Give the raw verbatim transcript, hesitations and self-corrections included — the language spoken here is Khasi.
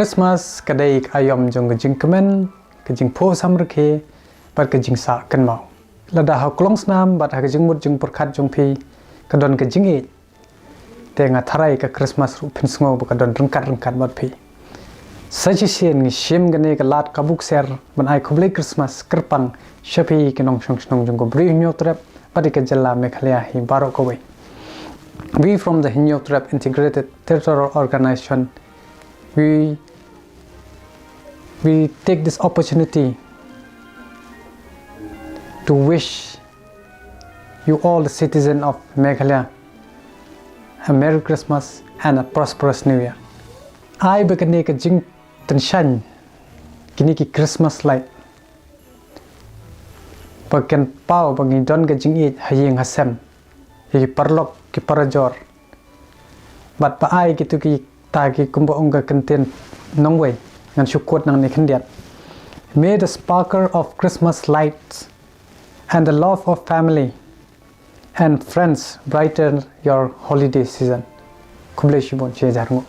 Christmas ka dei ka aiom jong ka jingkmen, ka jingphohsam rkhe, bad ka jingsah kynmaw. Lada ha u klong snam bad ha ka jingmut jingpyrkhat jong phi ka don ka jingïeit, te nga tharai ka Christmas ruh phin sngew ba ka don ryngkat ryngkat bad phi. Sa shisien ngi shim kane ka lad ka buk ser ban ai khublei Christmas kyrpang sha phi ki nongshong shnong jong ka Bri Hynñiewtrep bad ka jylla Meghalaya hi baroh kawei. We from the Hynñiewtrep Integrated Territorial Organization, we we take this opportunity to wish you all, the citizen of Meghalaya, a Merry Christmas and a prosperous New Year. Ai ba kane ka jingtyngshaiñ kine ki Christmas light ba kan paw ba ngi don ka jingïeit ha ïing ha sem, ïa ki paralok ki parajor, bad ba ai kito kita ki kumba ong ka kyntien nongwei, ngan shu quote nangne khyndiat: "May the sparkle of Christmas lights and the love of family and friends brighten your holiday season." Khublei shibun, shi hajar nguh.